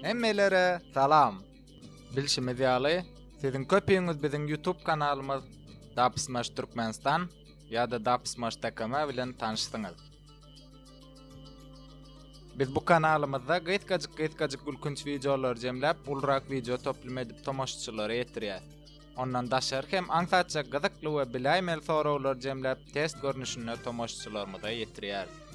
Hemmelere salam! Bilşimiz ýaly, siziň köpüňiz biziň YouTube kanalymyz Dapsmash Türkmenistan ýa-da Dapsmash TKM bilen tanyşsyňyz. Biz bu kanalymyzda gysgajyk-gysgajyk gülkünç wideolary jemläp, ulurak wideo toplum edip tomaşaçylara ýetirýäs. Ondan daşary hem aňsatja gyzykly we biläýmeli soraglary jemläp test görnüşinde tomaşaçylarymyza ýetirýäris.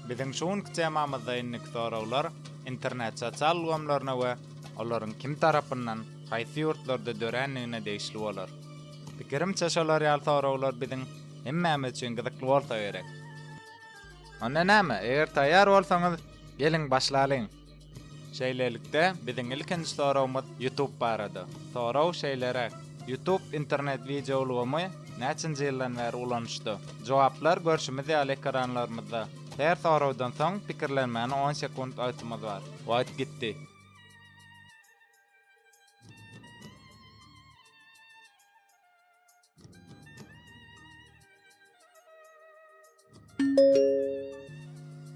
Biziň şu günki temamyzda indiki soraglar internet sosial ulgamlaryna we olaryň kim tarapyndan, haýsy ýurtlarda dörändigine degişli bolar. Pikirimçe şolar ýaly soraglar biziň hemmämiz üçin gyzykly bolsa gerek. Onda näme, eger taýýar bolsaňyz, geliň başlalyň! Şeýlelikde, biziň ilkinji soragymyz YouTube barada. Sorag şeýleräk, YouTube internet wideo ulgamy näçinji ýyldan bäri ulanyşda? Jogaplar görşümiz ýaly ekranlarymyzda. Her soragdan soň pikirlenmäne on sekunt wagtymyz bar. Wagt gitdi.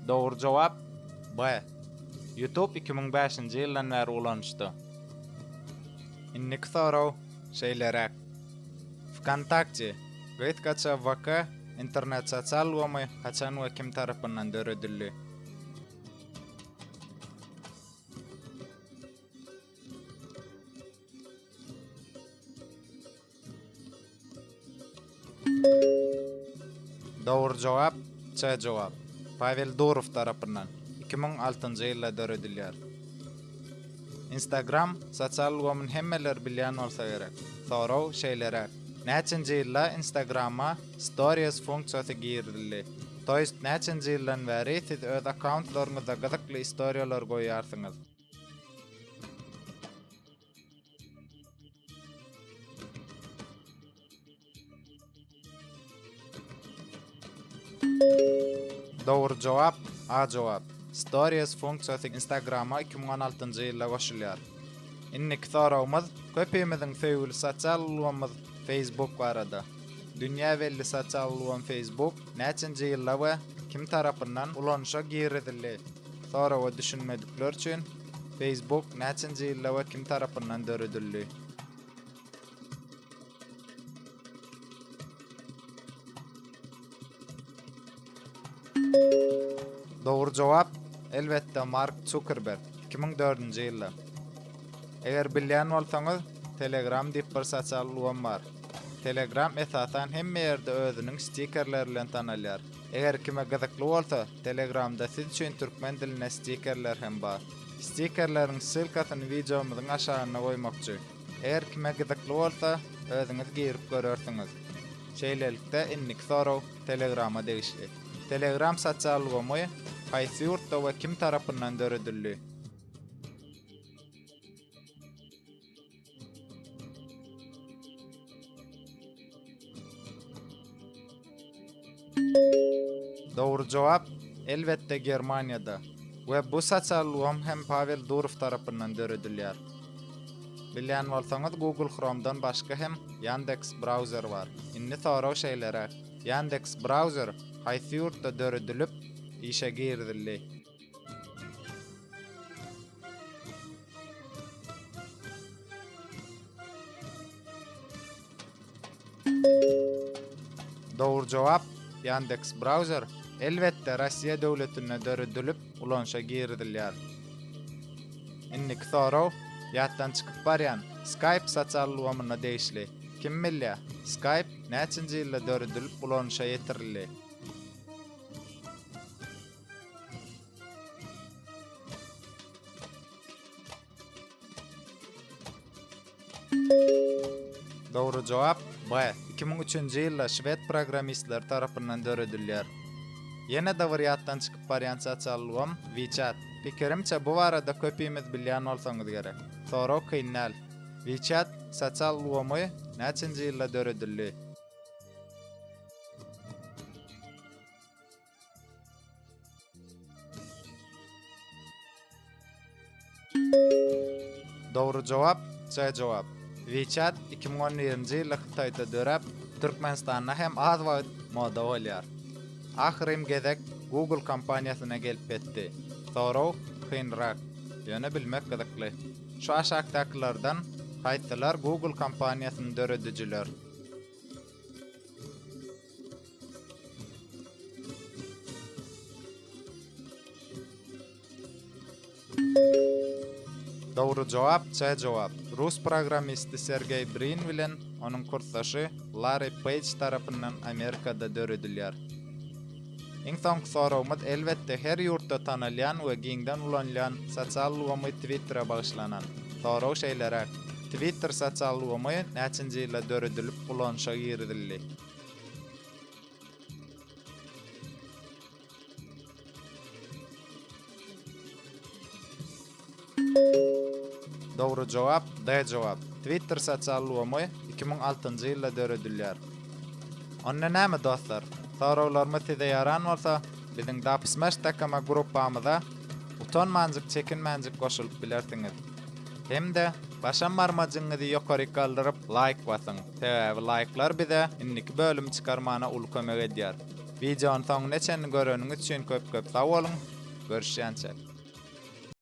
Dogry jogap, B. YouTube 2005-nji ýyldan bäri ulanyşda. Indiki sorag şeýleräk. Wkontakte, gysgaça VK, internet sosial ulgamy haçan we kim tarapyndan döredildi? Dogry jogap, C jogap. Pawel Durow tarapyndan 2006-njy ýylda döredilýär. Instagram sosial ulgamyny hemmeler bilýän bolsa gerek. Sorag şeýleräk, Näçenji ýylda Instagrama Stories funksiýasy girizildi? To ýest näçenji ýyldan bäri siz öz akkauntlaryňyzda gyzykly istoriýalar goýýarsyňyz? Dogry jogap, A jogap. Stories funksiýasy Instagrama 2016-njy ýylda goşulýar. Indiki soragymyz köpimiziň söýgüli sosial ulgamymyz Facebook barada. Dünýä belli sosial ulgam Facebook näçenji ýylda we kim tarapyndan ulanyşa girizildi? Soraga düşünmedikler üçin Facebook näçenji ýylda we kim tarapyndan döredildi? Dogry jogap, elbetde Mark Zuckerberg, 2004-nji ýylda. Eger bilýän bolsaňyz, Telegram diýip bir sosial ulgam bar. Telegram esasan hemme ýerde özüniň stikerleri bilen tanalýar. Eger kime gyzykly bolsa, Telegramda siz üçin türkmen dilinde stikerler hem bar. Stikerleriň ssylkasyny wideomyzyň aşagynda goýmakçy. Eger kime gyzykly bolsa, özüňiz girip görersiňiz. Şeýlelikde, indiki sorag Telegrama degişli. Telegram sosial ulgamy haýsy ýurtda we kim tarapyndan döredildi? Dogry jogap, elbetde Germaniýada. We bu sosial ulgam hem Pawel Durow tarapyndan döredilýär. Bilýän bolsaňyz Google Chrome-dan başga hem Yandex browser bar. Indi sorag şeýleräk, Yandex browser haýsy ýurtda döredilip, işe girizildi? Dogry jogap, Yandex Browser, elbetde, Rossiýa döwletinde döredilip, ulanyşa girizilýär. Indiki sorag, ýatdan çykyp barýan, Skype sosial ulgamyna degişli. Kim bilýär, Skype näçinji ýylda döredilip, ulanyşa ýetirildi? Dogry jogap, B. 2003-nji ýylda şwed programmistleri tarapyndan döredilýär. Ýene-de bir ýatdan çykyp barýan sosial ulgam, WeChat. Pikirimçe, bu barada köpimiz bilýän bolsaňyz gerek. Sorag kyn däl. WeChat sosial ulgamy näçenji ýylda döredildi? Dogry jogap, C jogap. WeChat 2011-nji ýylda Hytaýda döräp, Türkmenistanda hem az wagt moda bolýar. Ahyrym gezek Google kompaniýasyna gelip ýetdi. Sorag. kynrak, ýöne bilmek gyzykly. Şu aşakdakylardan haýsylar Google kompaniýasyny döredijiler? Dogry jogap C jogap. Rus programmisti Sergeý Brin bilen onuň kursdaşy Larri Peýj tarapyndan Amerikada döredilýär. Iň soňky soragymyz elbetde her ýurtda tanalýan we giňden ulanylýan sosial ulgamy Twittere bagyşlanan. Sorag şeýleräk, Twitter sosial ulgamy näçinji ýylda döredilip ulanyşa girizildi? Dogry jogap, D jogap. Twitter sosial ulgamy 2006-njy ýylda döredilýär. Onda näme dostlar, soraglarymyz size ýaran bolsa, biziň Dubsmash takama gruppamyza utanmanjyk çekinmänjik goşulyp bilersiňiz. Hem-de başam barmajygyňyzy ýokaryk galdyryp laýk basyň, sebäbi laýklar bize indiki bölümi çykarmana uly kömek edýär. Wideony soňuna çenli göreniňiz üçin köp köp sag boluň, görüşýänçäk.